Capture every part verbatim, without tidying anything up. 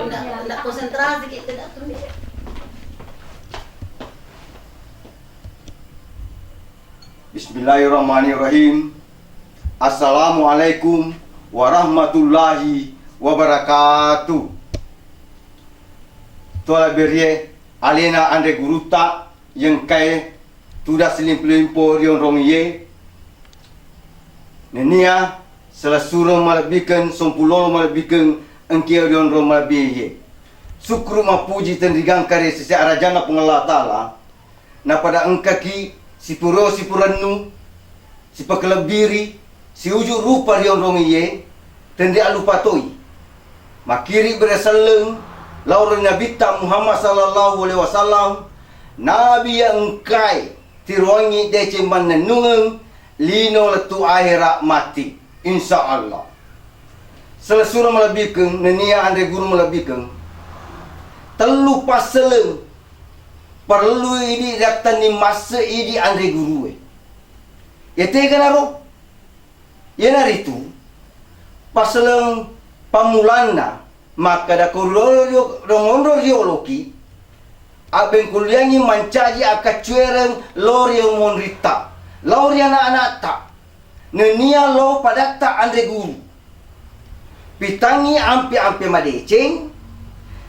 Nda, nda konsentrasi ki, nda tunduk. Bismillahirrahmanirrahim. Assalamualaikum warahmatullahi wabarakatuh. Tola berie alena anre gurutta yengkae tuda silimpo-limpo rionrong iye, nennia selessureng malebbikeng, sompulolo malebbikeng engkia rionrong malebbi iye. Sukkuru mappuji tenrigangka ri sese arajanna Puang Allah Ta'ala, napada engkaki sipuro sipurennu, sipakalebbiri, siuju rupa rionrong iye, tenri allupa toi. Makkiri bere selleng lao ri Nabitta Muhammad sallallahu alaihi wasallam, Nabi iya engkae tiroangngi deceng mannennungeng lino lettu ahera matti. Insya Allah. Selessureng malebbikeng, nennia anre guru malebbikeng, tellu passeleng parellu idi riattenning masse idi anre gurue. Iya teganaro? Iyanaritu passeleng pammulanna makkeda ko ro-, ro-, rongonro rioloki, abbengkulliangngi mancaji akkaccuereng lao ri monritta, lao ri ana'-ana'ta, nennia lao padatta anre guru. Pitangngi ampe-ampe madeceng,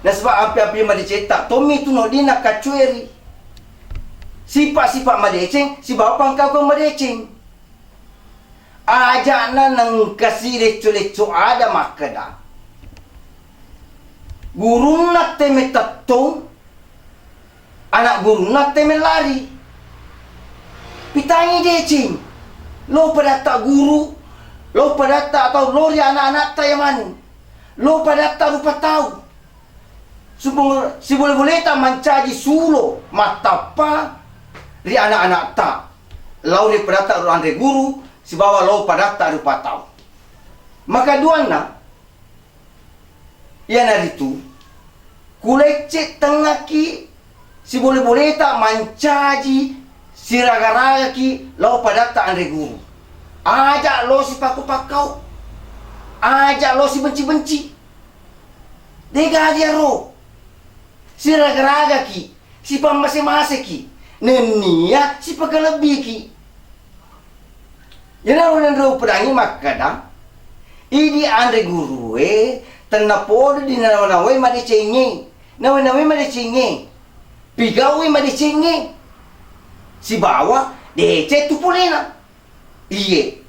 nasaba ampe-ampe madecetta tommi tu no dina kaccueri. Sipa-sipa madeceng sibawa pangkaukeng madeceng. Aja'na nengkasi lecco-lecco ada makkeda, gurunna teme tettong, ana' gurunna teme lari. Pitangi deceng, lo padatta guru, lo padatta atau lo ri ana'-ana'ta yamani, lo padatta rupa tau. Sibole-boleta mancaji sulo mattappa ri ana'-ana'ta, lao ri padatta ro anre guru sibawa lao padatta rupa tau. Makaduanna, iyanaritu kulecce tengngaki sibole-boleta mancaji siraga-ragaki lao padatta anre guru. Aja lo sipakko-pakkau, aja lo sibenci-benci. Degaga iyaro. Siraga-ragaki, sipammase-maseki, nennia sipakalebbiki. Iyanaro nanre upedangi makkeda, idi anre gurue tennapodo di nawa-nawai madecengnge, nawa-nawai madecengnge, pigaui madecengnge, sibawa deceng tu polena. Iye.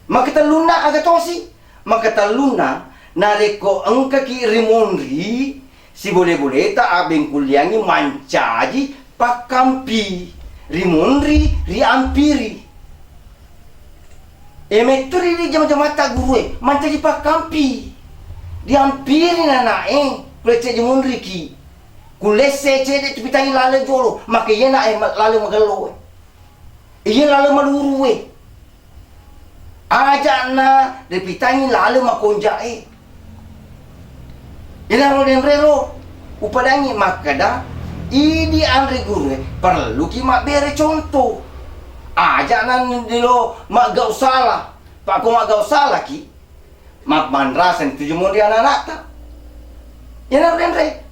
Makatellunna aga tosi? Makatellunna, narekko engkaki ri monri, sibole-boleta abbengkulliangngi mancaji pakkampi ri monri, ri ampiri. E mettu ri jama-jamatta gurue mancaji pakkampi. Diampiri nanae, kulecce ri monriki. Kulesse cede tu pitangi laleng jolo, maka iyena e ma-, laleng magello e. Iya laleng malurue. Aja'na ripitangi laleng makonja'e. Iyanaro denrero upadangi makkeda, idi anre gurue parelluki mabbere conto. Aja'na dilo maggau sala, pakko maggau salaki, mabbanrasani tuju monri ana'-ana'ta. Iyanaro denre.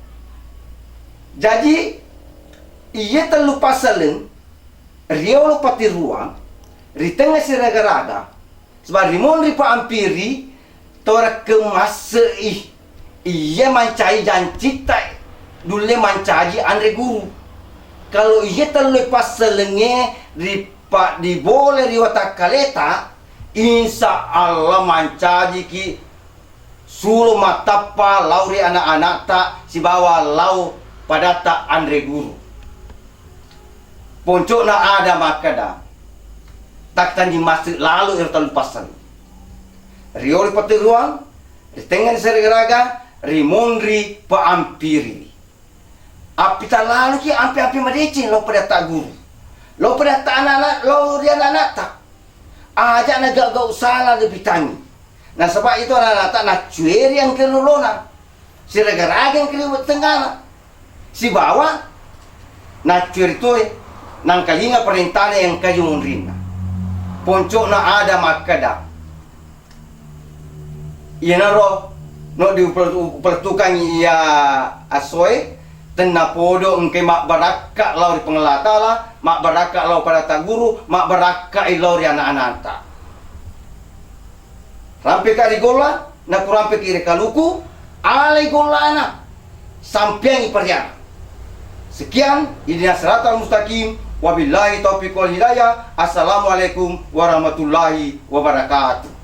Jaji, iya tellu passaleng, riolo patiruang, ritengnga siraga-raga, saba rimonri pa ampiri, torekkeng masse'i, iya mancaji jancitta dulle mancaji anre guru. Kalau iya tellu passalengnge ripa-, dibole ri watakkaleta, insya Allah mancajiki sulo mattappa lao ri ana'-ana'ta sibawa lao padatta anre guru. Ponco'na ada makkeda, taktanji masse lalo ero tellu passeng. Riolo patiruang, ritengngani siraga-raga, rimonri pa ampiri. Appita laloki ampe-ampe madeceng lao padatta guru. Lao padatta ana'-ana', lao ri ana'-ana'ta. Aja nagau-gau sala ripitangi. Nasaba itu ana'-ana'ta naccueri engka ri lolona. Siraga-raga engka ri tengngana. Sibawa naccueri toe nangkalinga parentana engka ri monrinna. Ponco'na ada makkeda, iyanaro No di upel-, upelettukangngi iya assoe, tennapodo engkai mabbarakka lao ri Puang Allah Ta'ala, mabbarakka lao pada taguru, mabbarakka lao ri anak-anakta. Rampeka ri golla, nakurampeki ri kaluku, alai gollana, sampeangi pariana. Sekian, ihdinas siratal mustaqim, wabillahi taufiq wal hidayah. Assalamualaikum warahmatullahi wabarakatuh.